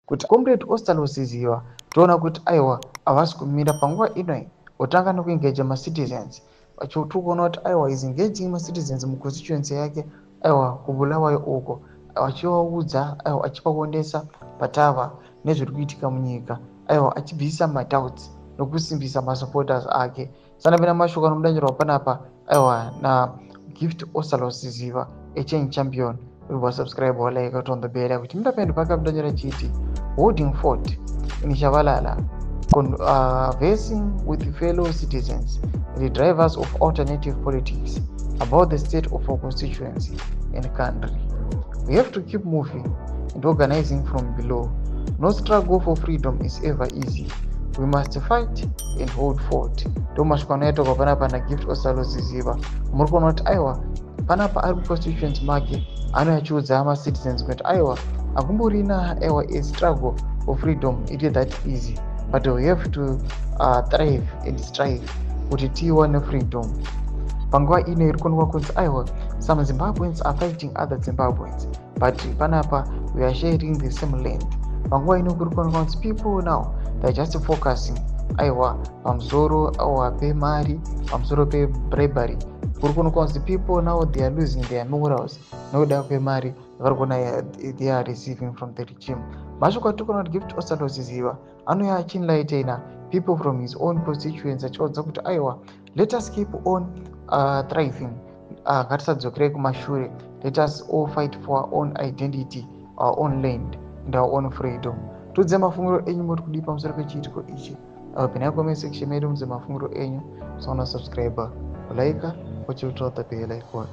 Kuti Comrade Ostallos Siziba, toona kuti aiwa, havasi kumira panguva inoi. Otanga nekuengaja macitizens, tiri kuona kuti aiwa, is engaging macitizens muconstituency yake, aiwa, kuBulawayo uko, achivaudza, aiwa, achivaonesa patava nezviri kuitika munyika, aiwa, achibvisa madoubts nokusimbisa masupporters ake. Sanapinda mashoko anomudanirwa panapa, aiwa, naGift Ostallos Siziba, a change champion. Wasubscribe, walike, on the bell kuti mundapendo pakamudanira chiti holding fort in Shabalala, conversing with fellow citizens, the drivers of alternative politics, about the state of our constituency and country. We have to keep moving and organizing from below. No struggle for freedom is ever easy. We must fight and hold fort. Ndo mashoko anoitwa panapa naGift Ostallos Siziba. Muri kuona kuti aiwa, panapa ari kuconstituency make, anoyachiudza macitizens kuti aiwa, hakumborina, aiwa, a struggle for freedom it is that easy, but we have to thrive and strive kuti tiwane freedom. Panguva ino iri kuonekwa kunzi aiwa, some Zimbabweans are fighting other Zimbabweans, but panapa we are sharing the same land. Panguva ino kuri kuonekwa kunzi people now, they are just focusing, aiwa, pamusoro, aiwa, pemari, pamusoro pebribery. Kuri kuonekwa kunzi people now, they are losing their morals nekuda kwemari yavari kuona they are receiving from the regime. Mashoko atiri kuona kuti Gift Ostallos Siziba anouya achienlightena people from his own constituency, achivaudza kuti aiwa, let us keep on thriving, ngatisadzokerei kumashure. Let us all fight for our own identity, our own land and our own freedom. Tudze mafungiro enyu, muri kudii pamusoro pechiitiko ichi? Pinai comment section medu, mudze mafungiro enyu. Musaona subscribe, like, uchiutora the bell icon.